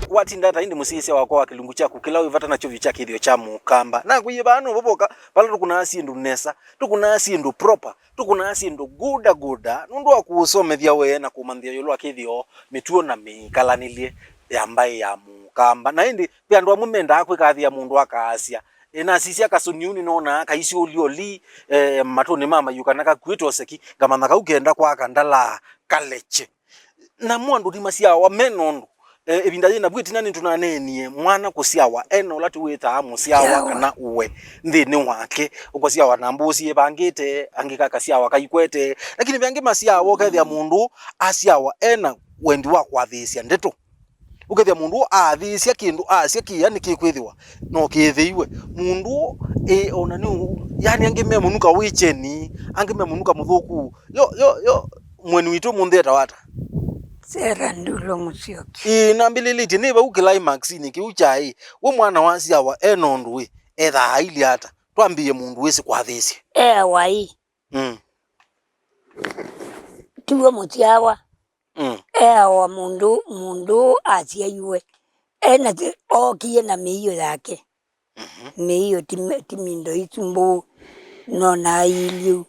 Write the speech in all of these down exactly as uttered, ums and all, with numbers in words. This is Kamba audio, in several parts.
Watinda ata ĩndĩ mũsyaĩĩsya wakwa wa kĩlungu kyaku kĩla wĩ vata nakyo vyũ kya kĩthĩo kya mũkamba? Nakwĩie vaa nũvovoka, vala tũkũnaa syĩndũ nesa, tũkũnaa syĩndũ proper, tũkũnaa syĩndũ guda guda, nũndũ wa kũũsomethya we na kũmanyĩthya ĩũlũ wa kĩthĩo, mĩtuo na mĩkalanĩlye ya mbaĩ ya mũkamba. Na ĩndĩ ve andũ amwe mendaa kwĩkathĩa mũndũ akaasya, e, nasisya kasũni ũu nĩnonaa kaisya ũlioli, e, matũnĩ ma mayũ kana kakuĩte ũseki, ngamanya kau kenda kwaka ndalaa kalekye. Namo andũ nĩmasyawa me na ũndũ. E, ĩvinda yĩ navu ĩtina nĩtũnaneenie mwana kũsyawa e na ũla tũwĩtaa mũsyawa. Syawa. Kana ũwe nthĩnĩ wake. Ũkasyawa na mbũsi ĩvangĩte, angĩ kakasyawa kaikwete. Lakini ve angĩ masyawa ũkethĩa mũndũ asyawa e na wendi wa kwathĩĩsya ndeto. Ũkethĩa mũndũ aathĩĩsya kĩndũ, asya kĩya nĩkĩkwĩthĩwa no kĩthĩiwe. Mũndũ, ĩ, ona nĩ ũ-, yani angĩ memũnuka wĩ kyeni, angĩ memũnuka mũthũku. Yo, yo, yo, mweni witũ mũnthĩ etawa ata? Sarah Ndulo Mũsyoki. Ĩĩ, nambĩlĩlĩtye nĩ vau climax-inĩ kĩu kyaĩ. We mwana wasyawa e na ũndũ ĩ, ethaa ailyĩ ata? Twambĩĩe mũndũ wĩsĩ kwathĩĩsya. Ewa ĩ. Mm. Tiw'o mũsyawa. Mm. Eawa mũndũ, mũndũ asyaiwe ena thi-, ookie na mĩio yake. Mhm. Mĩio ti mi-, ti mindo isu mbũũ, no na ilyĩ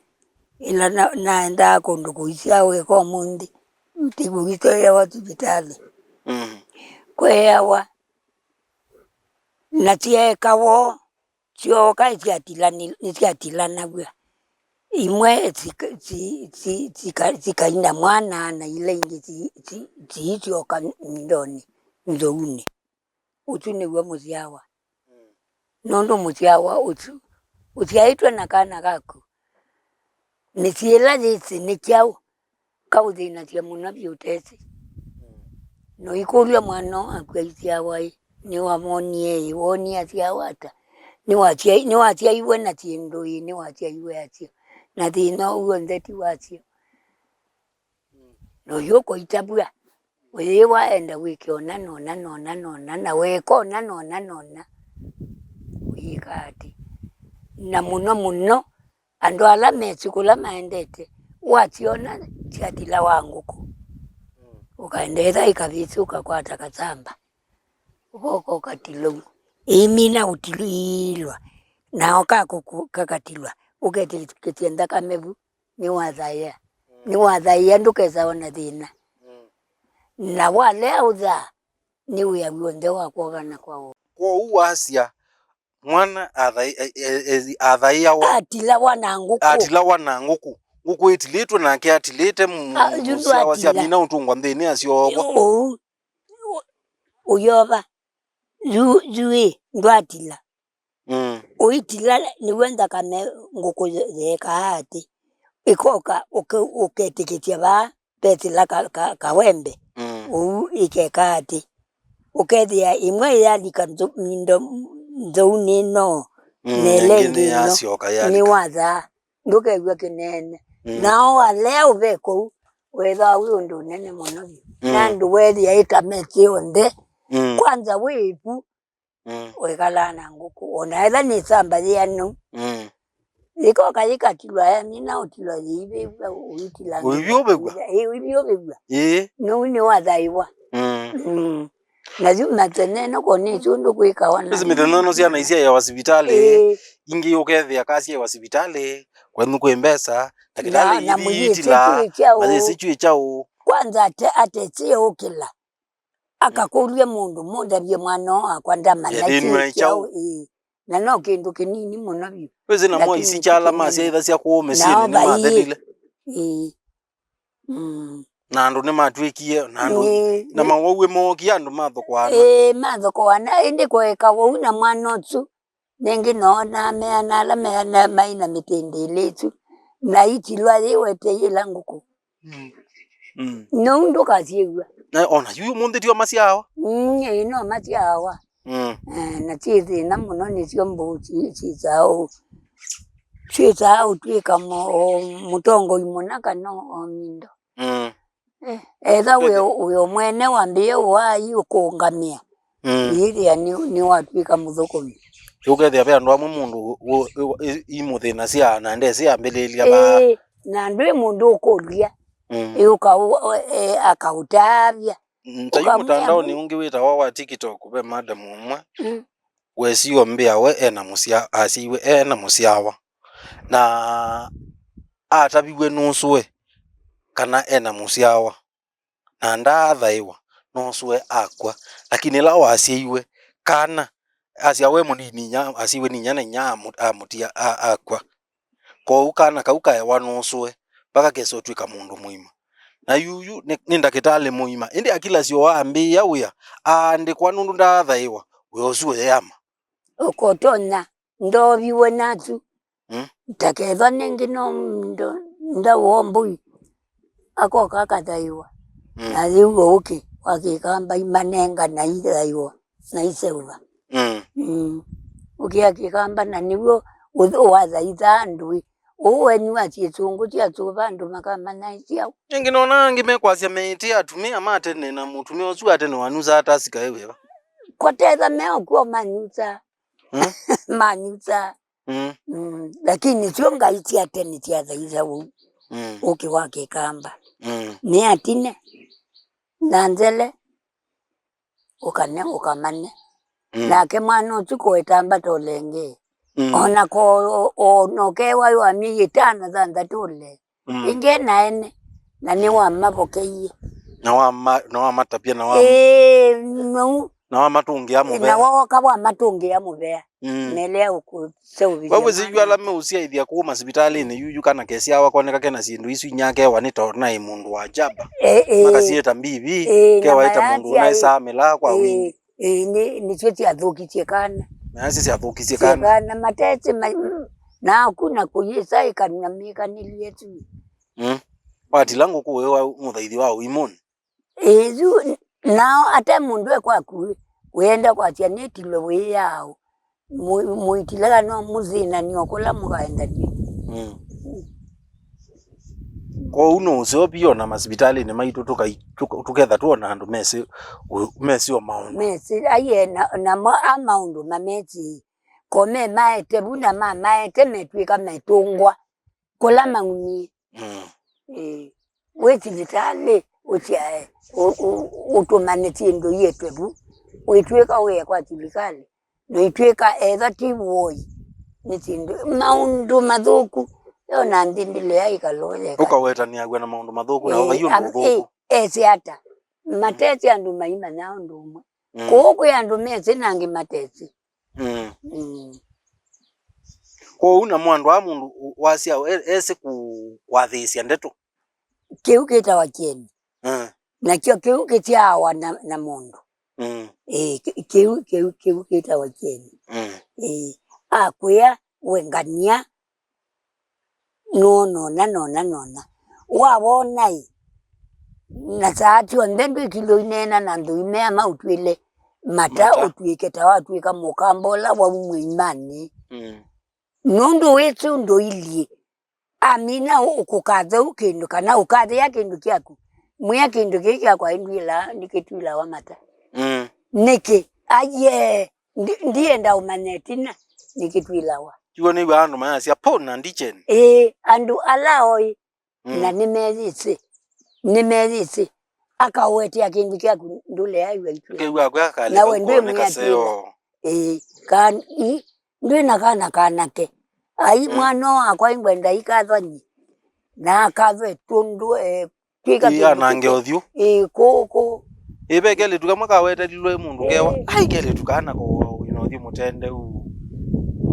ĩla na-, naendaa kũndũ kũisyawa eka ũmũnthĩ, tikũisyawa sivitalĩ. Mm. Kweawa na syeekawa ũu. Syooka syatilanĩ-, nĩsyatilanaw'a. Imwe sika-, si-, si-, sika-, sikaina mwana, na ila ingĩ si-, si-, siisyoka mindonĩ nzounĩ. Ũsu nĩw'o mũsyawa. Nũndũ mũsyawa ũsu ũsyaĩtwe na kana kaku, mĩsyĩ ĩla yĩsĩ nĩ kyaũ? Kaũthĩnasya mũno vyũ ũtesĩ. Na ũikũlya mwana waku aisyawa ĩ, nĩwamonie ĩ, wonie asyawa ata? Nĩwasyai-, nĩwasyaiwe na syĩndũ ĩ, nĩwasyaiwe asyo? Na thĩna ũu w'onthe ti wasyo. Na ũyũ ũkũitavw'a, ũyĩwa enda wĩke ona nona nona nona, na weeka ona nona nona, ũyĩka atĩ? Na mũno mũno, andũ ala mesĩ kũla maendete, wasyona syatilawa ngũkũ, ũkaenda ĩtha ĩkavĩsĩ ũkakwata kasamba, ũkoka ũkatilwa. Ĩimina ũtililwa, nao kakũkũ kakatilwa, ũketĩkĩsya nthakame vu, nĩwathaĩa. Nĩwathaĩa, ndũkesa ona thĩna. Na walea ũthaa, nĩ wĩa w'onthe wa kwovana kwa woo. Kwoou wasya, mwana athai-, e-, e-, e-, athaĩawa. Atilawa na ngũkũ. Atilawa na ngũkũ. Ngũkũ ĩtilĩtwe nake atilĩte mu-, ah, yu mũsyawa ndwatila. Syamina ũtũngwa nthĩnĩ asyookwa. Ũu, ũ-, ũyova. Yu, yu ĩ, ndwatila. Mm. Ũitila nĩw'o nthakame ngũkũ ye-, yeekaa atĩ, ĩkoka ũke-, ũketĩkĩsya vaa vetĩla ka-, ka-, kawembe. Mm. Ũu ĩkeka atĩ, ũkethĩa ĩmwe yalika nthũ-, mindo nthũunĩ no, mm, na ĩla ĩngĩ ĩngĩ no, nĩyasyoka yalika. Nĩwathaa, ndũkew'a kĩneene. Mm. Nao walea ũve kũu, wethĩwa wĩ ũndũ ũnene mũno vyũ. Mm. Na andũ weethĩa ĩtamete onthe, mm, kwanza wĩ ĩvu, mm, wĩkalaa na ngũkũ, ona ethĩwa nĩ samba yĩanu. Mm. Yĩkoka yĩkatilwa, yamina ũtilwa yĩivĩvw'a, ũitila ũivyũvĩw'a. Ĩ, ũivyũvĩw'a. Ĩĩ. Nũu nĩwathaĩwa. Mm. Mm. Na yu mĩthenya ĩno ko nĩ kĩndũ kwĩkawa na ĩsu mĩthenya ĩno syana isyaĩawa sivitalĩ, ĩĩ, ingĩ ũkethĩa kasyaĩwa sivitalĩ, kwenyu kwĩ mbesa, ndakĩtalĩ na, na mũyĩsĩ ĩitila, kyũĩ kyaũ. Mayĩsĩ kyũĩ kyaũ. Kwanza ate, atesĩ ũkĩla. Akakũlw'a mũndũ, "Mũndavye mwana ũũ wakwa ndamanya." Ethĩnw'a kyũĩ kyaũ, kyaũ. Ĩĩ. Na no kĩndũ kĩnini mũno vyũ. Wĩsĩ namo lakini isi kyala kĩnini. Masyaĩthasya kũũ mĩsyĩnĩ nĩmathelile. Ĩĩ. Mm. Na andũ nĩmatw'ĩkie, na andũ, ĩĩ, na mawau mookie andũ mathokoana. Ĩĩ, mathokoana, ĩndĩ kũeka wau na mwana ũsu. Nĩngĩ noonaa meana ala meana mai na mĩtĩndĩlĩ ĩsu, na itilwa yĩwete yĩla ngũkũ. Mm. Mm. Nũu ndũkasyĩw'a. Na ona yu ũmũnthĩ tio masyawa. Mm, ĩĩ, no masyawa. Mm. Eh, na syĩ thĩna mũno nĩsyo mbũũ syĩ-, syĩsaa ũ-, syĩsaa ũtw'ĩka mo-, o mũtongoi mũna kana o mindo. Mm. Eh, etha wĩ, wĩ o mwene wambĩĩe ũaai ũkũũngamĩa. Mm. Yĩthĩa nĩ, nĩwatw'ĩka mũthũkũmi. Ũkethĩa ve andũ amwe mũndũ ũ-, ũ-, ũ-, i-, imũthĩnasya na ndesĩ ambĩlĩĩlya vaa. Ĩĩ, na ndwĩ mũndũ ũkũlya. Mm. Ĩ, ũka-, ũ-, ũ-, e, akaũtavya. mm, ta yu ũkamwĩa mũtandaonĩ vu. Ũngĩ wĩtawa wa TikTok, ve madam ũmwe, mm, wesie ũmbĩa we ena mũsya-, asyaiwe ena mũsyawa. Na ataviw'e nũsũe kana ena mũsyawa. Na ndaathaĩwa, nũsũe akw'a. Lakini ĩla wasyaiwe kana, asyawa e mũnini, inya, asyaiwe nĩ inya, na inya amũ-, amũtia, a-, akw'a. Kwoou kana kau kaewa nũsũe, mpaka kesa ũtw'ĩka mũndũ mũima. Na yuyu nĩ, nĩ ndakĩtalĩ mũima. Ĩndĩ akilasyo waambĩĩa wĩa, aandĩkwa nũndũ ndaathaĩwa, wĩa ũsu ũyĩama. Ũkotonya, ndooviwe nasu. Mm. Takethwa nĩngĩ no ndo-, ndaũa mbũi, akoka akathaĩwa. Mm. Na yĩu ũkĩ wa Kĩkamba imanenga na ithaiwa na iseũva. Mm. Mm. Ũkĩa Kĩkamba na nĩw'o ũth-, wathaitha andũ ĩ. Ũũ wenyu wa syĩsũngũ sya sũva andũ makamanya ĩ syaũ. Ĩngĩ nona angĩ mekwasya meĩtĩe atumĩa ma tene, na mũtumĩa ũsu wa tene wanusaa tasika e wĩva? Kotetha me ũkw'o manyusaa. Mm. Manyusaa. Mm. Mm, lakini syo ngai sya tene syathaitha ũu. Mm. Ũkĩ wa Kĩkamba. Mm. Nĩ atine na nzele, ũkane, ũkamane. Mm. Nake mwana ũsu kũetamba tolenge. Mm. Ona ko, o, o, nokewa yo amyei ĩtano thanthatũ ũle. Mm. Ĩngĩ na ene, na nĩwamavokeie. Na wama-, na wamatavya, na wam-, ĩĩ, nau, na wamatũngĩa mũvea. Na wooka wamatũngĩa mũvea. Mm. Nelea ũkũseũvĩthya. Vau wĩsĩ yu ala meũsyaĩthya kũu masivitalĩnĩ, yu, yu kana kesyawa koneka kena syĩndũ isu inya kewa nĩ to naĩ mũndũ wa jaba. Ĩĩ, ĩĩ. Makasyĩta mbivi, ĩĩ, kewa na ĩta mũndũ mayasya ũnaĩsaa mĩlaa kwa ĩĩ. Wingĩ. Ĩĩ, nĩ, nĩsyo syathũkisye kana. Na syo syathũkisye kana. Kana matesĩ ma-, mm, naku na kũyĩsa ĩkany'a mĩkanĩlye tu. Mm. Watila ngũkũ wĩ wa mũthaithi wa ũimũnĩ. Ĩĩ, yu, nao ate mũndũ e kwaku, wĩenda kwasya nĩtilwe wĩyaũ. Mũ-, mũitileka no mũthĩnanio kũla mũkaendanie. Mm. Kwoou no ũseo piũ ona masivitalĩnĩ maitũ tũkai-, tũka-, tũketha twona andũ mesĩ, ũ-, mesĩ o maũndũ. Mesĩ, aiye, na, namo a maũndũ mamesĩ. Ko me maete vu na ma maete metw'ĩka metũngwa kũla maunie. Mm. Ĩĩ. Wĩ sivitalĩ, ũsyae, ũ-, ũ-, ũtũmane syĩndũ ietwe vu. Wĩtw'ĩka ũye kwa silikalĩ. Noitw'ĩka etha ti woi. Nĩ syĩndũ, maũndũ mathũku. Yo na nthĩ ndĩlea ĩkalo yeka. Ũkawetanĩaw'a na maũndũ mathũku na, ĩĩ, vai ũndũ am-, ũthũku. Ĩĩ, esĩ ata? Matesĩ andũ maimanya ũndũ ũmwe. Mm. Kũũ kwĩ andũ mesĩ na angĩ matesĩ. Mm. Mm. Kwoou namo andũ aa mũndũ u-, wasya e-, esĩ ku-, kwathĩĩsya ndeto. Kĩu kĩtawa kyeni. Mm. Nakyo kĩu kĩsyaawa na, na mũndũ. Mm. Ĩĩ, kĩ-, kĩu, kĩu, kĩu kĩtawa kyeni. Mm. Ĩĩ. Akwĩa wengania nũnona, nona, nona. Wawona ĩ, na saa syonthe ndwĩkilwe ũineena na nthũ imea maũtw'ĩle mata, mata, ũtw'ĩke ta watw'ĩka mũkamba ũla waumw'e imanĩ. Mm. Nũndũ wĩsĩ ũndũ ilyĩ. Amina ũ-, ũkũkatheu kĩndũ, kana ũkathĩa kĩndũ kyaku. Mwĩa kĩndũ kĩĩ kyakwa ndwĩlaa, nĩkĩtwĩlawa mata. Mm. Nĩkĩ? Aiee, ndi-, ndienda ũmanya ĩtina, nĩkĩtwĩlawa. Kiw'o nĩw'a andũ mayasya, "Pona ndicheni." Ĩĩ, andũ ala oĩ, mm, na nĩmeyĩsĩ, nĩmeyĩsĩ. Akaũetea kĩndũ kyaku, ndũleaĩw'a itwĩ. Kĩw'a akwe akalĩka. Nawe ndwĩ ũkũoneka mwĩakĩla seo. Ĩĩ, kan-, i-, ndwĩ na kana kanake. Ai, mm, mwana ũũ wakwa ingwenda ikathwa nyie. Na akathwe tũndũ, eh, twĩka ĩĩ, kĩndũ anange kĩte-, ũthyũ. Ĩĩ, kũũ, kũũ. Ĩĩ, ve kelĩtu kamwe kawetelilwe mũndũ kewa. Ĩĩ. Ai, kelĩtu kana ko wĩna ũthyũ mũtendeu.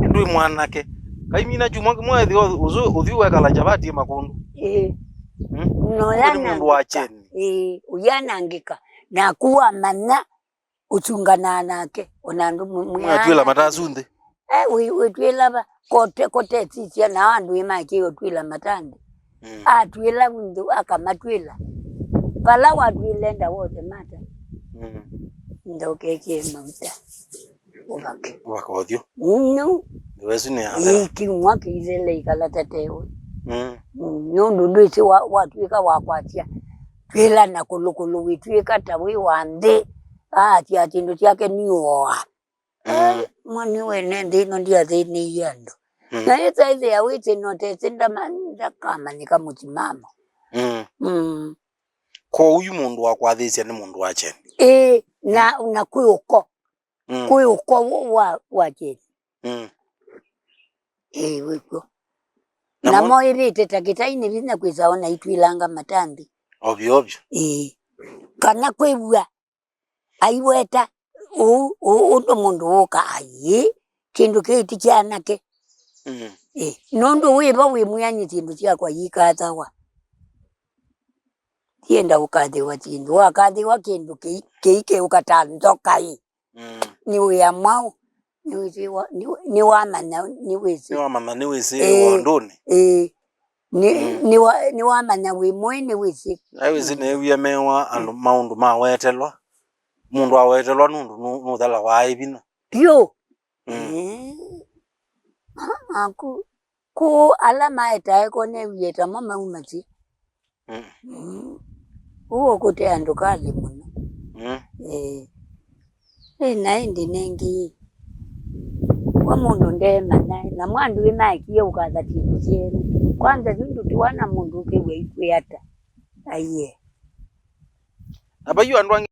Ndwĩ mwanake. Kaimina kyumwa kĩmwe ethĩwa ũsu ũthyũ wekala chavati makũndũ. Ĩĩ. Mm? Noyanangĩka. Ũyũ nĩ mũndũ wa cheni. Ĩĩ, ũyanangĩka. Naku wamanya ũsunganaa nake, ona andũ mũ-, mwĩana. Mwatwĩla matasu nthĩ. Eh, wĩ-, wĩtwĩla va, kote, kote sisya, nao andũ ĩ makĩe ũtwĩla mata nthĩ. Mm. Atwĩla nthĩ, akamatwĩla. Vala watwĩle nda wothe mata. Mm. Ndokekĩe mauta. Ũvake. Ũvaka ũthyũ. Nũ. Nĩwesu nĩ athela. Ĩĩ, kĩumwa kĩithele ikala tatewe. Mm. Mm, nũndũ ndwĩsĩ wa-, watw'ĩka wa kwasya. Twĩla na kũlũkũlũ wĩtw'ĩka ta wĩ wa nthĩ. Aasya kĩndũ kyake nĩ ũoa. Mm. Ai, mwani wene nthĩ ĩno ndiathĩnĩie andũ. Mm. Na ĩthaĩthĩa wĩsĩ notesĩ ndama-, ndakamanyĩka mũsimamo. Mm. Mm. Kwoou yu mũndũ wakwathĩĩsya nĩ mũndũ wa kyeni? Ĩĩ, na, na kwĩ ũko. Mm. Kwĩ ũko wa, wa kyeni. Mm. Ĩĩ, wĩkw'o. Na namo moĩvĩte ta kĩtainĩ vinya kwĩsa ona itwĩlanga matambi. Ovyo ovyo. Ĩĩ. Kana kwĩw'a aiweta ũu, ũu, ũndũ mũndũ wũka, aiĩ, kĩndũ kĩĩ ti kya anake. Mm. Ĩĩ. Nũndũ wĩva wĩ mwĩanĩ syĩndũ syakwa yikathawa? Tienda ũkathĩwa syĩndũ. Wakathĩwa kĩndũ kĩi, kĩi kĩũka ta nzoka ĩ. Mm. Nĩ wĩa mwaũ? Nĩwĩsĩ wa-, nĩ-, nĩwamanya, nĩwĩsĩ. Nĩwamanya, nĩwĩsĩ. Ĩĩ, ũndũnĩ. Ĩĩ. Nĩ-, mm, nĩwa-, nĩwamanya wĩ mũĩ, nĩwĩsĩ. Nĩwĩsĩ, mm, nĩw'ie mewa andũ, mm, maũndũ mawetelwa. Mũndũ awetelwa nũndũ nũ-, nũthalawa aĩ vinya. Vyũ. Mm. Ĩĩ. Aa, kũ-, kũũ ala maetae ko newie tamo maumasye. Mm. Mm. Ũu ũkũtea ndũkalĩ mũno. Mm. Ĩĩ. Ĩ, na ĩndĩ nengĩ, kwa mũndũ ndeemanya, na mwa andũ ĩ maekie ũkatha syĩndũ syeene. Kwanza yu ndũtũa na mũndũ ũkĩw'a ikwĩ ata. Aiee. Na vai andũ angĩ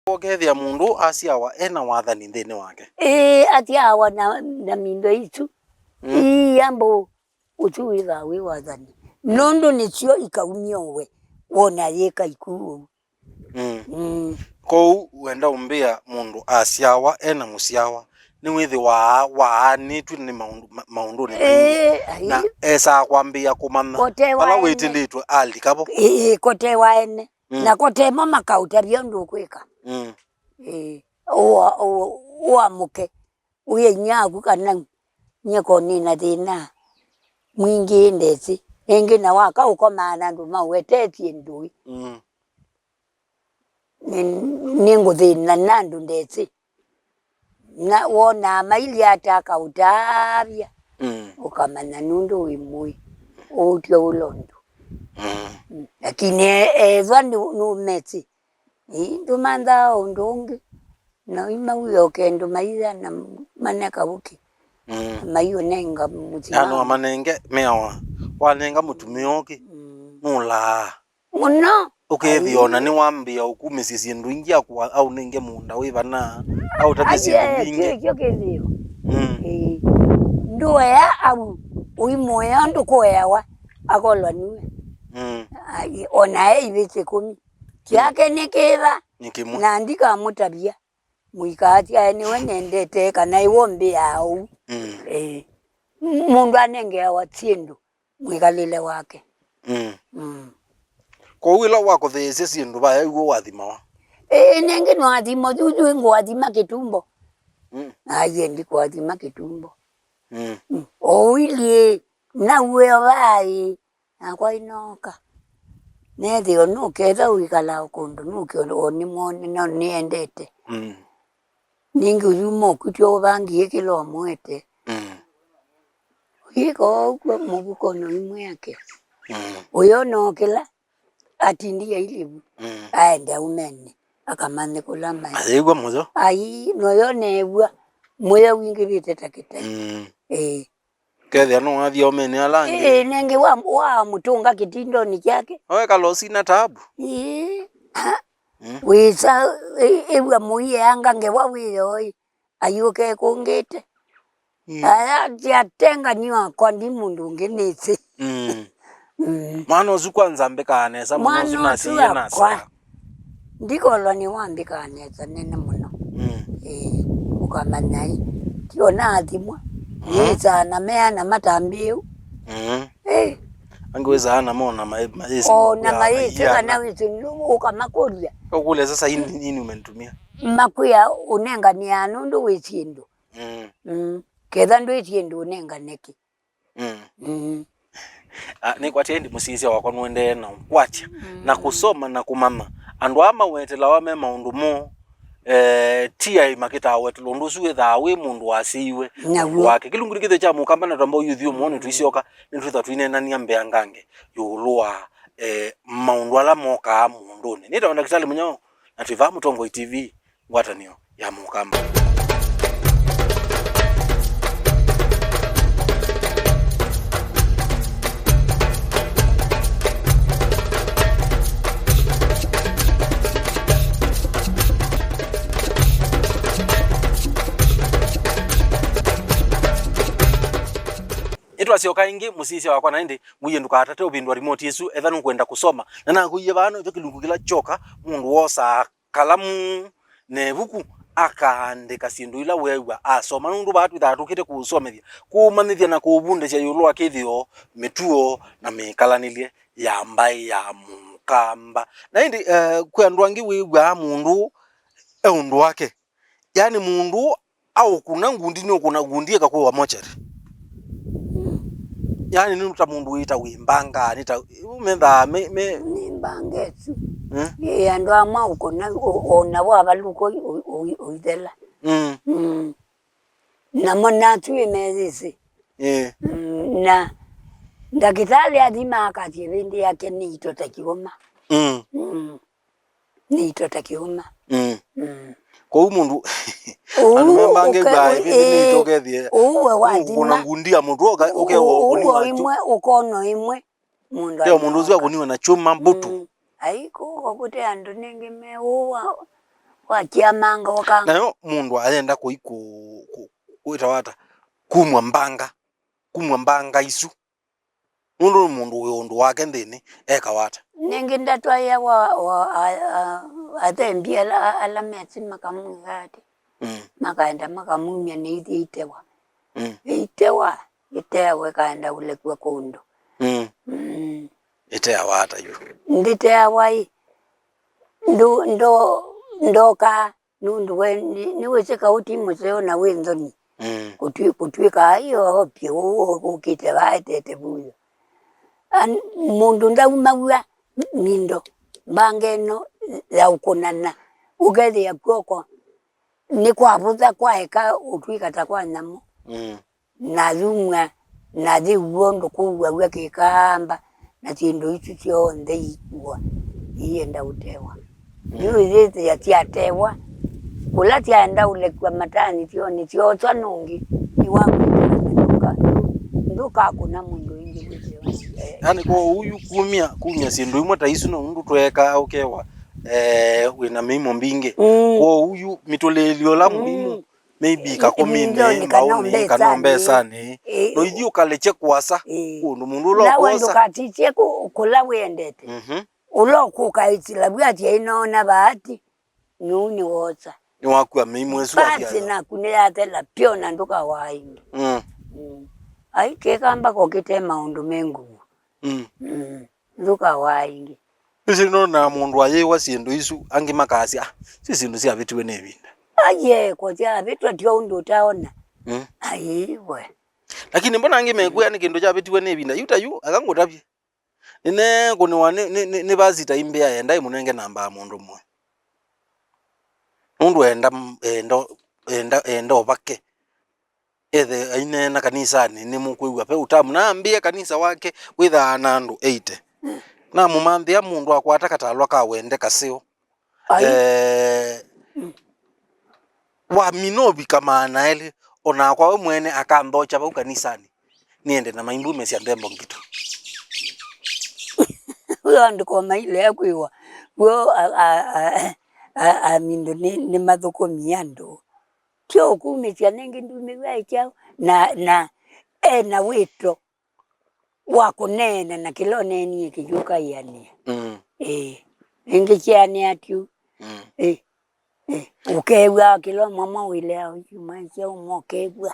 ũkethĩa mũndũ asyawa e na wathani nthĩnĩ wake. Ĩĩ, asyawa na, na mindo isu. Mm. Ii ambo ũsu wĩthaa wĩ wathani. Nũndũ nĩsyo ikaumya ũwe, wona yĩka ikuu ũu. Mm. Mm. Kwoou wenda ũmbĩa mũndũ asyawa e na mũsyawa, nĩwĩthĩwaa waanĩtw'e nĩ maũndũ, ma-, maũndũnĩ maingĩ. Ĩĩ, ai. Na esaa kwambĩĩa kũmanya vala wĩtĩlĩtwe alika vo. Ĩĩ, kotewa ene. Mm. Na kotemo makaũtavya ũndũ ũkwĩka. Mm. Ĩĩ, ũa-, ũa-, ũamũke. Wĩe inyia waku kana nyie ko nĩ na thĩna mwingĩ ndesĩ. Ĩngĩ na waka ũkomaa na andũ mauetetye ndũĩ. Mm. Nĩ, nĩngũthĩna na andũ ndesĩ. Na wonaa mailye ata akaũtavya. Mm. Ũkamanya nũndũ wĩ mũĩ. Ũũtya ũla ũndũ. Mm. Mm. Lakini e-, ethwa nũ-, nũmesĩ. Ĩĩ, ndũmanthaa ũndũ ũngĩ. Na imau yoke ndũmaitha na mane kavũkĩ. Mm. Maiũnenga mũthima. Yaani wamanenge meawa. Wanenga mũtumĩa ũkĩ. Mm. Nũlaa. Mũno. Ũkethĩa ona nĩwambĩĩa ũkumĩsya syĩndũ ingĩ, akwa-, aũnenge mũũnda wĩ vana, aũtavye syĩndũ mbingĩ. Kyo, kyo kĩthĩo. Mm. Ĩĩ. Ndũea au ũimũea ndũkũeawa, akolwa nue. Mm. Ai, ona e ivĩsĩ kũmi. Kyake nĩ kĩva. Nĩ kĩmwe. Na ndikamũtavya. Mũikaasyae nĩwe nendete kana ĩwombĩaa ũu. Mm. Ĩĩ. M-, mũndũ anengeawa syĩndũ mwĩkalĩle wake. Mm. Mm. Kwoou ĩla wakũtheesya syĩndũ vaya iw'o wathimawa? Ĩĩ, nengĩ nĩwathimo, yu, yu ngũathima kĩtumbo. Mm. Aiye, ndikũathima kĩtumbo. Mm. Mm. Oilyĩ, nauĩo vaĩ. Nakwa inooka. Nethĩo nũketha ũikala o kũndũ, nũke o nĩmwone, no nĩendete. Mm. Ningĩ ũyuma ũkutya ũvangie kĩla ũmũete. Mm. Ũyĩka ũkw'o mũvukonĩ ũimwĩake. Mm. Ũyona o kĩla atindie ilĩvu, mm, aende aumenĩ, akamanye kũla maĩ. Ayĩw'a mũyo. Ai, noyo neew'a mũyo wingĩvĩte ta kĩtai. Mm. Ĩĩ. Kethĩa no wathi omeni ala angĩ. Ĩĩ, nengĩ wa, wa mũtũnga kĩtindonĩ kyake. Oekala ũsina taabu. Ĩĩ. Mm. Wĩsa, ĩ-, ĩw'a mũiĩ anga ngewa wĩyoi. Ayũke kũngĩte. Mm. Aya, atenganiwa kwa ndi mũndũ ũngĩ nĩsĩ. Mm. Mm. Mwana ũsu kwanza mbĩkaa nesa mũno, mwana ũsu ũsu nasiie akwa. Nasa. Ndikolwa nĩwambĩkaa nesa nene mũno. Mm. Ĩĩ, ũkamanya ĩ. Ti ona athimwa. Mm. Yĩsaa na meana matambĩĩu. Mm. Ĩĩ. Angĩ wĩsaa na mona ma-, mayĩsĩ. O na mayĩsĩ kana wĩsĩ, ũkamakũlya. Ũkũlya sasa, hii ni nini umenitumia? Makwĩa ũnenganĩaa nũndũ wĩ syĩndũ. Mm. Mm. Ketha ndwĩ syĩndũ ũnengane kĩ? Mm. Mm. Ah, nĩkwatya ĩndĩ mũsyaĩĩsya wakwa nũendee na ũkwatya, mm, na kũsoma na kũmanya. Andũ aa mawetelawa me maũndũ moo, eh, ti aĩ makĩtaa wetelwa ũndũ ũsu wĩthaa wĩ mũndũ wasĩiwe. Naw'o. Ũndũ wake. Kĩlungu nĩ kĩthĩo kya Mũkamba na twamba ũyũthi ũmwe nĩtũisyoka, nĩtwĩtha tũineenany'a mbeangange ĩũlũ wa, eh, maũndũ ala mokaa mũndũnĩ. Nĩtawa Ndakĩtalĩ Mũnyao, na twĩ vaa Mũtongoi T V. Ngwatanĩo ya Mũkamba. Asyoka ĩngĩ, mũsyaĩĩsya wakwa, na ĩndĩ ngũie ndũkatate ũvĩndũa remote ĩsu, etha nũkwenda kũsoma. Na nakũie vaa nokyo kĩlungu kĩla kyoka mũndũ wosaa kalamu na ĩvuku akaandĩka syĩndũ ila weew'a asoma, nũndũ vaa twĩthaa tũkĩte kũũsomethya, kũũmanyĩthya na kũũvundĩsya ĩũlũ wa kĩthĩo, mĩtuo, na mĩkalanĩlye ya mbaĩ ya Mũkamba. Na ĩndĩ, eh, kwĩ andũ angĩ wĩw'aa mũndũ e ũndũ wake. Yaani mũndũ aũkũna ngundi, nĩũkũna ngundi ĩkakwĩwa mochari. Yaani nĩ ta mũndũ wĩta wĩ mbanga, nĩ ta, ũmendaa me, me, nĩ mbanga ĩsu. Eh? Ĩ, andũ amwe ũkũna, ũ-, ona wavalũka ũi-, ũi-, ũi-, ũithela. Mm. Mm. Namo natwĩ meyĩsĩ. Eh. Mm, na ndakĩtalĩ athima akatye ĩvĩndĩ yake nĩ ito ta kĩũma. Mm. Mm. Nĩ ito ta kĩũma. Mm. Mm. Kwoou mũndũ, andũ me mangĩw'a ĩvĩndĩ nĩ ito ũkethie, ũu we wathima, ũkũna ngundi ya mũtwe, ũka-, ũkewa ũkũniwa imwe, ũkono imwe, mũndũ, mũndũ ũsu akũniwe na kyũma mbũtũ. Mm. Ai, kũu kũte andũ nĩngĩ me ũu wa, wa kĩamanga ũkanga. Nayo mũndũ ayenda kũi kũ-, kũ-, kwĩtawa ata? Kumwa mbanga. Kumwa mbanga isu. Nũndũ nĩ mũndũ wĩ ũndũ wake nthĩnĩ, ekawa ata? Nĩngĩ ndatwaĩa wa, wa, a, a, athembi ala, ala mesĩ makamwĩka atĩ, mm, makaenda makamumya nĩ ithyĩ itewa. Mm. Itewa, itewa ĩkaenda ũlekw'a kũndũ. Mm. Mm. Ĩteawa ata yu? Ndĩteawa ĩ. Ndo, ndo, ndokaa. Nũndũ we nĩ-, nĩwĩsĩ kaũ ti mũseo na wĩ nthoni. Mm. Kũtwĩ-, kũtw'ĩka ai oopye ũũ ũkĩte vaetete vuyo. An-, mũndũ ndaumaw'a mindo, mbanga ĩno ya ũkũnana, ũkethĩa kw'oko nĩ kwavũtha kwaeka ũtw'ĩka ta kwa nyamũ. Mm. Na yumw'a, na yĩw'o ũndũ kũuaw'a kĩkamba, na syĩndũ isu syonthe ikw'a, ienda ũtewa. Mm. Yu iyĩthĩa syatewa, kũla syaenda ũlekw'a matani syoo nĩsyooswa nũngĩ, nĩwakwĩtĩkana ndũka-, ndũkakũna mũndũ ĩngĩ wĩthĩwa. Yaani, kwoou yu kumya, kumya syĩndũ imwe ta isu, no ũndũ tweekaa ũkewa, eh, wĩna mĩimo mbingĩ. Mm. Kwoou yu mĩtũlĩĩlyo ũla mũimũ, mm, maybe ĩ-, kakũminĩ, ĩvindonĩ, kana mbaũnĩ, kana mbesanĩ. Ĩ-, no ithyĩ ũkalekye kũasa, ĩ, kũndũ mũndũ ũla ũkosa. Nawe ndũkatisye kũ-, kũla wĩendete. Mhm. Ũla ũkũka ĩsila vwati ainoona vaati, nũu nĩwosa. Nĩwakua mĩimũ ĩsu. Basi, wathia naku nĩyathela pyũ na ndũkawaa ĩngĩ. Mm. Mm. Ai, kĩkamba kokĩte maũndũ me nguvu. Mm. Mm. Ndũkawaa ĩngĩ. Ĩsĩ nonaa mũndũ ayĩwa syĩndũ isu, angĩ makasya, "Ah, si syĩndũ syavĩtiwe nĩ ĩvinda." Aye, ko syavĩtwa tyo ũndũ ũtaona. Mm. Aiwe. Lakini mbona angĩ mekwĩa nĩ kĩndũ kyavĩtiwe nĩ ĩvinda? Yu ta yu, aka ngũtavye. Nĩneekũnĩwa nĩ, nĩ, nĩ, nĩ vasita imbĩa, enda ĩmũnenge namba ya mũndũ ũmwe. Nũndũ enda, enda, enda, enda ũvake. Ethe aineena kanisanĩ, nĩmũkwĩw'a ve ũtamu. Na ambĩe kanisa wake wĩthaa na andũ eighty. Namũmanthĩa mũndũ akwata katalwa ka wende kaseo. Ai. Eh, mm, wamina ũvika maana elĩ, o nakwa we mwene akanthokya vau kanisanĩ, nĩende na maimbumĩsya nthembo ngito. Wĩo andũ ko mailea kwĩwa, w'o a, a, a, a, amindu nĩ, nĩ mathũkũmi andũ. Tyo ũkumĩsya nĩngĩ ndumĩw'a ĩ kyaũ, na, na e na wĩto wa kũneena na kĩla ũneenie kĩyũka ĩanĩa. Mm. Ĩĩ. Ĩngĩ kyeanĩa tyu. Mm. Ĩĩ. Ĩĩ. Ũkew'a kĩla ũmwe mwaũilea ũyu mwaisya ũmwe ũkew'a.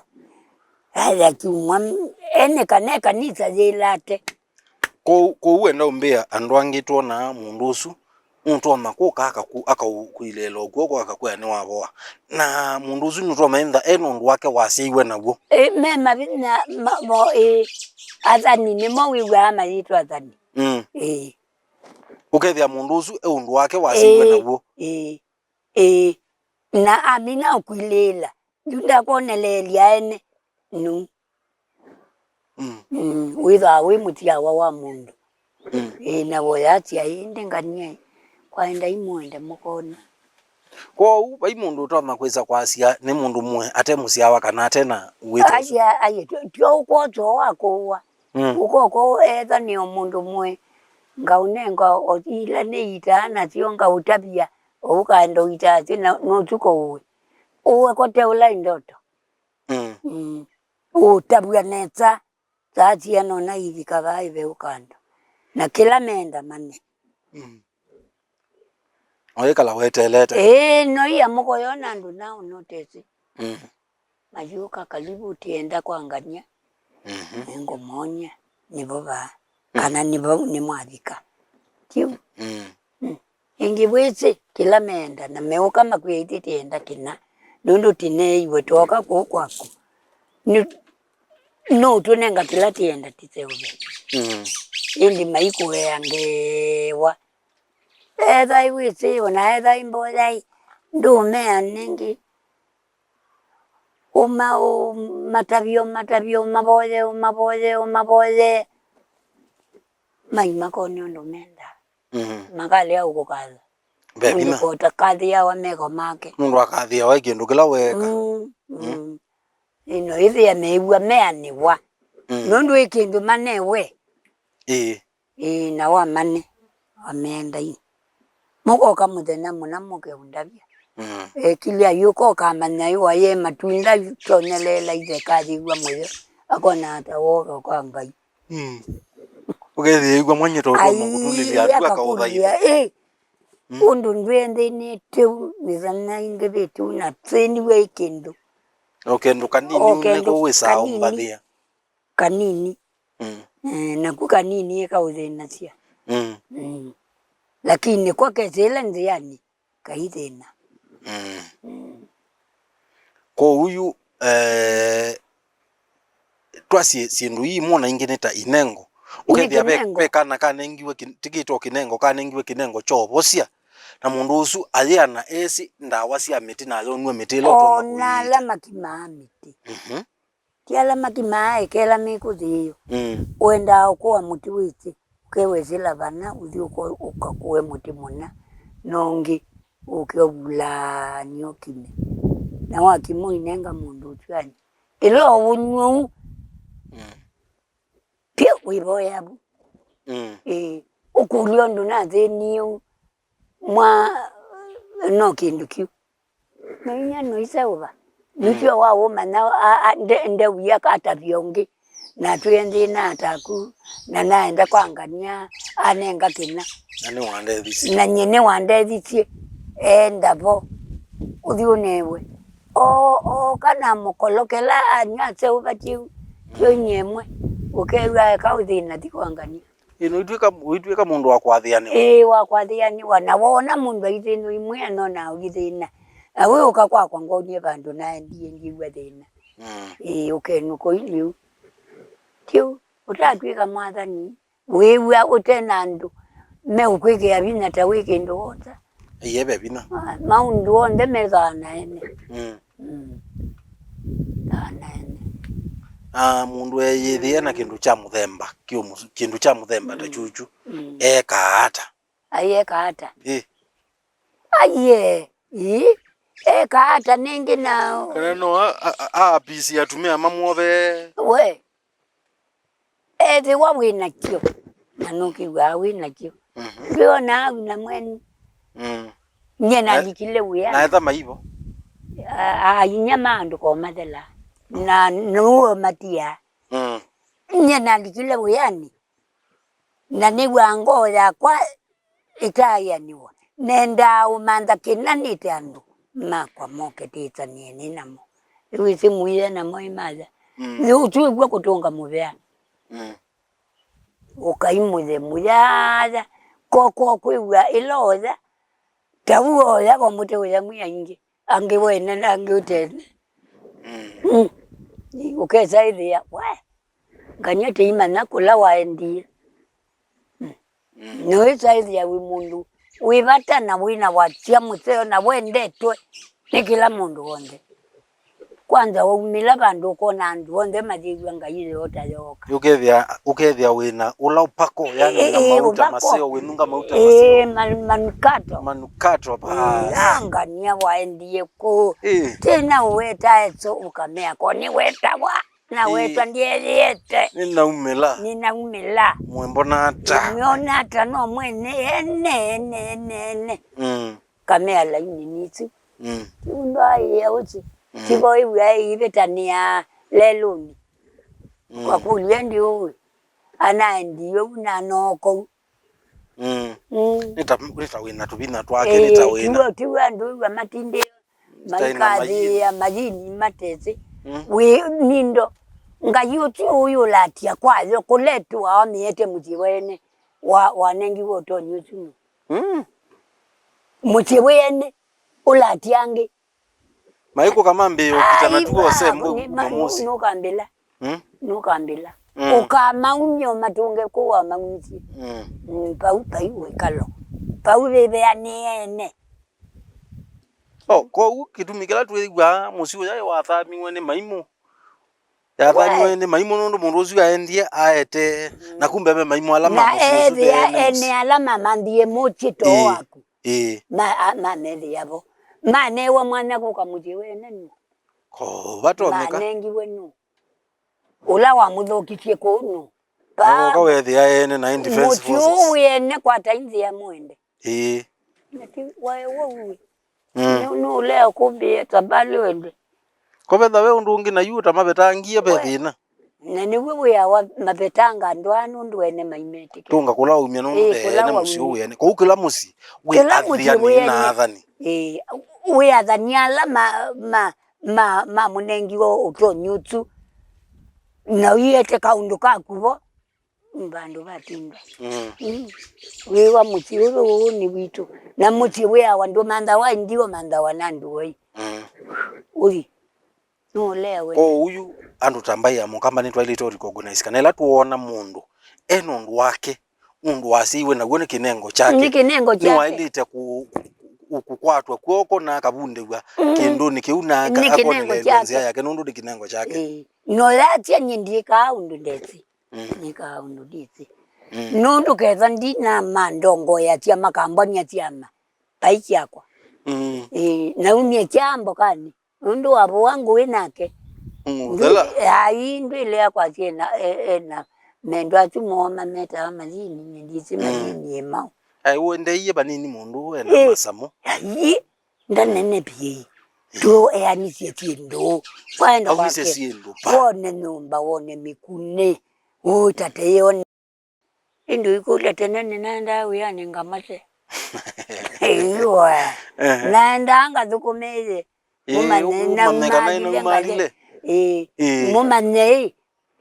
Aya kyumwa ene kana e kanisa yĩlate. Kwoou, kwoou wenda ũmbĩa andũ angĩ twonaa mũndũ ũsu nũtonya kũka akaku-, akaũkuilĩĩla ũkw'oko akakwĩa nĩwavoa. Na mũndũ ũsu nũtonya ĩntha e na ũndũ wake wasyaiwe naw'o. Ĩ, me mavinya ma, mo, ĩ, athani nĩmo wĩw'aa mayĩtwa athani. Mm. Ĩ. Ũkethĩa mũndũ ũsu e ũndũ wake wasyaiwe naw'o. Ĩ, ĩ. Na amina ũkwilĩĩla. Yu ndakoneleelya ene. Nu. Mm. Mm, wĩthĩawa wĩ mũtiawa wa mũndũ. Mm. Ĩĩ, na woyasya ĩndĩ ngania kwaenda imwende mũkona. Kwoou, vai mũndũ ũtonya kwĩsa kwasya nĩ mũndũ mũe ate mũsyawa kana ate na wĩto ũsu? Aye, aye, tyo, tyo ũkwotwa wa kũũa. Mm. Ũkoko etha nĩ o mũndũ mũe, ngaũnenga o ila nĩ itaa nasyo ngaũtavya, o ũkaenda ũitaa syĩ na, na ũtukũ ũĩ. Ũwe kote ũla ĩ ndoto. Mm. Mm. Ũtavw'a nesa. Saa siana ona ivika vaa iveũka andũ. Na kĩla meenda mane. Mm. Oyĩkala weteelete. Ĩĩ, no ia mũkoyona andũ nao notesi. Mm. Mayũka kalivu tienda kwa ngania. Mhm. Nĩngũmony'a nĩvo vaa. Mm. Kana nĩvo nĩmwavika. Kĩu. Mm. Mm. Ĩngĩ wĩsĩ kĩla meenda na meũka makwĩa ithyĩ tienda kĩna. Nũndũ tineeiwe twoka kũu kwaku. Nĩ, nũtũnenga kĩla tienda tiseũve. Mm. Ĩndĩ maikũea ngewa. Ethai wĩsĩ, ona ethai mboyai, ndũmea nĩngĩ. Ũma, ũmatavye, ũmatavye, ũmavoye, ũmavoye, ũmavoye. Mai makone ũndũ mendaa. Mhm. Makalea ũkũkatha. Ve vinya. Nũndũ kota kathĩawa meko make. Nũndũ akathĩawa ĩ kĩndũ kĩla weeka. Mm, mm. Mm. Ĩno ĩthĩa meĩw'a meanĩwa. Mm. Nũndũ ĩ kĩndũ manewe. Ĩĩ. Ĩĩ, na wamane, wameendai. Mũkoka mũthenya mũna mũke ũndavya. Mm. Ekilya yũka ũkamanya ĩwa ye matunda tonyeleela ithe kathĩw'a mũyo. Akona ata woka kwa Ngai. Mm. Ũkethĩĩw'a mwanyie tondũ mũkũtũlĩlya andũ akakũthaitha. Ĩĩ. Mm. Ũndũ ndwendĩ nĩ tĩu, mĩthenya ingĩ vĩ tĩu na twĩniwe ĩ kĩndũ. O kĩndũ kanini. O kĩndũ nĩkũ wĩsaa kanini. Ũmbathĩa. Kanini. Mm. Eh, naku kanini ĩkaũthĩnasya. Mm. Mm. Lakini kwa kesĩla nzĩanĩ, kaithĩna. Mm. Mm. Kwoou yu, eh, twasye syĩndũ ii mona ingĩ nĩ ta inengo. Nĩ ũkethĩa ve, kĩnengo. Ve kana kanengiwe kĩ-, tikĩtwa kĩnengo, kanengiwe kĩnengo kyovosya. Na mũndũ ũsu ayĩana esĩ ndawa sya mĩtĩ na ayonw'a mĩtĩ ĩla ũtonya kũyĩta. Ona ala makimaa mĩtĩ. Mhm. Ti ala makimaa ĩkela mĩkũthĩ ĩyo. Mm. Wendaa ũkũa mũtĩ wĩsĩ, ũkewesĩla vana, ũthi ũko-, ũkakũe mũtĩ mũna, na ũngĩ ũke ũvulaa nĩ ũkime. Na wakima ũinenga mũndũ ũsu anywe. Ĩla ũũnyw'a ũu, mm, pyu wĩvoya vu. Mm. Ĩĩ, ũkũlya ũndũ nathĩnie ũu. Mwa, no kĩndũ kĩu. Noinya noiseũva. Mm. Nĩkyo wa ũmanya, a, a, nde, ndewia katavya ũngĩ. Na twĩe nthĩna ataku, na naenda kwa ngania, anenga kĩna. Na nĩwandethisye. Na nyie nĩwandethisye. Enda vo. Ũthi ũnewe. O, o kana mũkolo kela anywa aseũva kĩu. Kĩu nyie mwe. Ũkew'a eka ũthĩna thi kwa ngania. Ĩ, noitw'ĩka, ũitw'ĩka mũndũ wa kwathĩanĩwa? Ĩĩ, wa kwathĩanĩwa. Na woona mũndũ aithĩnwa imwe anona ũithĩna. Na wĩ ũka kwakwa ngonie vandũ naendie ngĩw'a thĩna. Mm. Ĩĩ, ũkenũka ũilyĩ ũu. Kĩu, ũtatw'ĩka mwathani, wĩw'a ũte na andũ meũkwĩkĩa vinya ta wĩ kĩndũ wota. Aiee, ve vinya. Ah, maũndũ onthe methaa na ene. Mm. Mm. Thaa na ene. Ah, mũndũ eyĩthĩe na kĩndũ kya mũthemba, kĩũmũ-, kĩndũ kya mũthemba ta, mm, kyuchu, mm, ekaa ata? Aiee, ekaa ata? Ĩ. Aiee, ĩ. Ekaa ata nĩngĩ na kana no a, a, a, aapisi atumĩa mamwove? We. Ethĩwa wĩ nakyo, na nũkĩw'aa wĩ nakyo. Mhm. Ndwĩonaa wina mweni. Mm. Nyie na, nalikile wĩanĩ. Na etha maivo? A, a, inya ma andũ komathela. Na nũũ matiaa. Mm. Nyie nalikile wĩanĩ. Na nĩw'aa ngoo yakwa ĩtaaĩanĩwa. Nendaa ũmantha kĩna nĩte andũ makwa moke twĩtanĩe nĩ namo. Wĩsĩ mũia namo ĩmaya. Mm. Nĩ ũtwĩw'a kũtũnga mũvea. Mm. Ũkaimũthe mũyaya. Koko kwĩw'a ĩla oya. Ta ũu oya ko mũtĩ ũya mwĩ aingĩ. Angĩ wene na angĩ ũtene. Mm. Mm. Ũkesa ĩthĩa, we, ngania tĩimanya kũla waendie. Mm. Mm. Noĩsa ĩthĩa wĩ mũndũ wĩ vata na wĩ na wasya mũseo na wendetwe nĩ kĩla mũndũ w'onthe. Kwanza waumĩla vandũ ũkona andũ onthe mayĩw'a Ngai yota yoka. Ũkethĩa, ũkethĩa wĩna ũla ũpako, yani, ĩĩ, wĩna ĩĩ, mauta ũpako. Maseo, wĩnunga mauta, ĩĩ, maseo. Man-, manukato. Manukato, mm, basi. Angania waendie kũũ. Ĩĩ. Tena ũweta eso ũkamea ko nĩwetawa. Nawetwa, ĩĩ, ndieyĩete. Nĩnaumĩla. Nĩnaumĩla. Mwĩmbona ata? Mwĩona ata no mwene ene, ene, ene, ene. Mm. Kamea laini nĩsu. Mm. Kĩu ndwaĩe ũsu. Mm. Tivo ĩw'a ĩivĩtanĩa lelũnĩ. Mm. Kwakũlw'a ndiũĩ. Anaendie ũu na noko. Mm. Mm. Nĩ ta, nĩ ta wĩna tũvinya twake, nĩ ta wĩna. Tiw'o, tiw'o andũ ĩw'a matindĩo. Maikathĩĩa mayini matesĩ. Mm. Wĩ nindo. Ngai ũsu ũyũ ũlatia kwayo kũletwa amĩete mũsyĩ wene wa, wanengiwe ũtonyi ũsu nũ. Mm. Mũsyĩ wene ũlatia angĩ. Maikũka mambĩĩe ũkitana tu ose mbũ Jumamosi. Nũkambĩla. Mm? Nũkambĩla. Mm. Ũkamaumya ũmatũnge kũu wamaumisye. Mm. Mm, pau, pau wĩkalo. Pau vĩveanĩene. Oh, kwoou kĩtumi kĩla twĩw'aa mũsyĩ ũya wathamiwe nĩ maimũ. Yathamiwe nĩ maimũ nũndũ mũndũ ũsu aendie aete, mm, na kumbe ve maimũ ala ma mũsyĩ ũsu ene ala mamanthie mũsyĩ to waku. Ĩĩ. Ma, a, mamethĩa vo. Manewa mwanya kũka mũsyĩ wene nũ. Ko, vatomeka. Manengiwe nũ. Ũla wamũthokisye kũu nũ. Agoka wethĩa ene na in defense forces. Mũsyĩ ũũ wĩ ene kwata inzĩa mwende. Ĩĩ. Nati wae wauwe. Mm. Nũ, nũlea kũmbĩe tabali wende. Ko vetha ve ũndũ ũngĩ na yu ũtamavetangie ve thĩna. Na nĩw'o wĩawa mavetanga andũ aa nũndũ ene maimetĩkĩla. Tũnga kũla waumya nũndũ ve ene mũsyĩ ũũ wĩ ene. Kwoou kĩla mũsyĩ wĩ athani na athani. Ĩĩ, wĩ athani ala ma, ma, ma, mamũnengiwe ũtonyi ũsu. Na ũiete kaũndũ kaku vo. Vandũ vatinda. Mm. Mm. Wĩwa mũsyĩ ũyũ ũũ nĩ witũ. Na mũsyĩ wĩawa ndũmanthawa, ndio manthawa na andũ ai. Mm. Ũthi. Nũlewe. Kwoou yu andũ ta mbaĩ ya Mũkamba nĩtwaĩlĩte ũ recognize kana ĩla twoona mũndũ e na ũndũ wake, ũndũ wasyaĩwe naw'o nĩ kĩnengo kyake. Nĩ kĩnengo kyake. Nĩwaĩlĩte kũ-, kũ-, kũkwatwa kw'oko na akavundĩw'a kĩndũnĩ kĩu na aka-, akonelelw'a nzĩa yake nũndũ nĩ kĩnengo kyake. Ĩĩ. No yasya nyie ndiĩkaa ũndũ ndesĩ. Mm. Nĩkaa ũndũ ndĩsĩ. Mm. Nũndũ ketha ndinamandongoeasya makambony'a syama, vai syakwa. Mm. Ĩĩ, naumie kya mbokanĩ. Nũndũ wa vũa ngũĩ nake. Mm, ai, ndwĩlea kwasya ena, e-, ena mendo asu moo mametaa mayini, nyie ndĩsĩ mayini ĩ maũ. Ai, ũendeeie vanini mũndũ ena masamũ. Ai, ndanenevye. Tũeanĩsye syĩndũ. Waenda kwake, wone nyũmba, wone mĩkunĩ. Ũtate yone. Ĩndĩ ũikũlya tene nĩnaendaa wĩanĩ ngamate. Ĩwa. Ehe. Naendaa ngathũkũmĩĩe. Ĩĩ, mũmanye ũmanye kana naumalile. Ĩĩ. Ĩĩ. Mũmanye ĩĩ.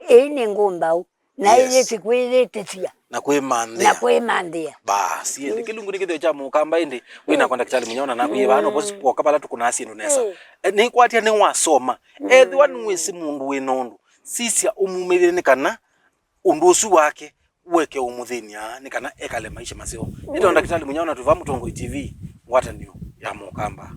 Ĩĩ nĩ ngũmbaũ. Na ĩyĩsĩ kwĩyĩtĩsya. Na kwĩmanthĩa. Na kwĩmanthĩa. Basi, ĩndĩ kĩlungu nĩ kĩthĩo kya Mũkamba, ĩndĩ wĩna kwa Ndakĩtalĩ Mũnyao na naku yĩ vaa, no vosi kwoka vala tũkũnaa syĩndũ nesa. Eh, nĩkwatya nĩwasoma. Ethĩwa nĩwĩsĩ mũndũ wĩna ũndũ, sisya ũmumĩlĩle nĩ kana ũndũ ũsu wake ũeke ũmũthĩny'a nĩ kana ekale maisha maseo. Nĩtawa Ndakĩtalĩ Mũnyao na twĩ vaa Mũtongoi T V, ngwatanĩo ya Mũkamba.